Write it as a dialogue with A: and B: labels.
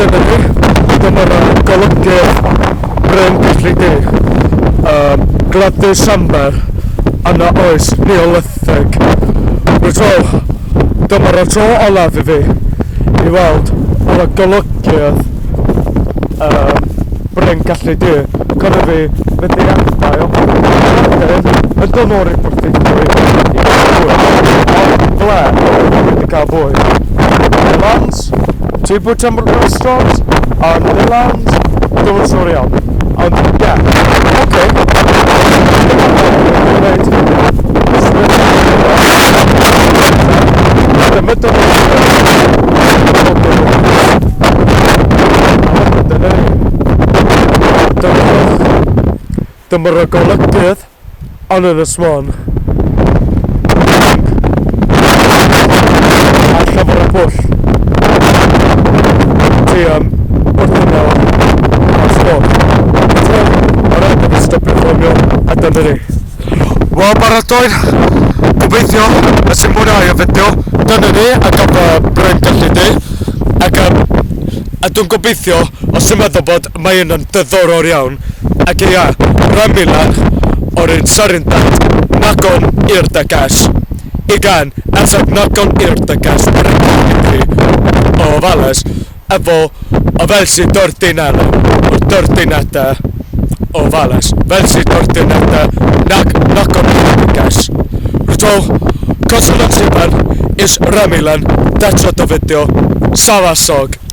A: Dyna ni. Dyma'r golygydd Bryn Gelli Du. Gladys Amber yn y oes Neolithig. Rydw, dyma'r tro olaf i fi i weld yr golygydd Bryn Gelli Du. Cyn i fi mynd i adael. Wedyn, yn dod nôl i Porthaethwy i gael bwyd. Ond ble dwi'n mynd i gael bwyd? Dylan's? Two Bwyd Restaurant? Ond Dylan's? Dwi'm yn siŵr iawn. Ond ie, yeah. Oce. Dyma'r golygydd yn Ynys Môn. A llyfr y pwll. Ti wrth ymyl ar stop. Mae rhaid i fi stopio ffilmio a dyna ni. Wel, baratoi. Gobeithio y sy'n mwynhau y fideo. Dyna ni ar gyfer Bryn Gelli Du. Ac a dwi'n gobeithio, os ti'n meddwl bod mae hyn yn diddorol iawn, ac ia, Ramilan o'r un Sarindat Nagon i'r Dagas. Igen, eto Nagon i'r Dagas Bryn Gelli Du o ofalus efo o fel sy'n dordinella o dordinetta o ofalus fel sy'n dordinetta nag Nagon i'r Dagas. Rydw, Consonant Siban is Ramilan, that's the video, Sawasog.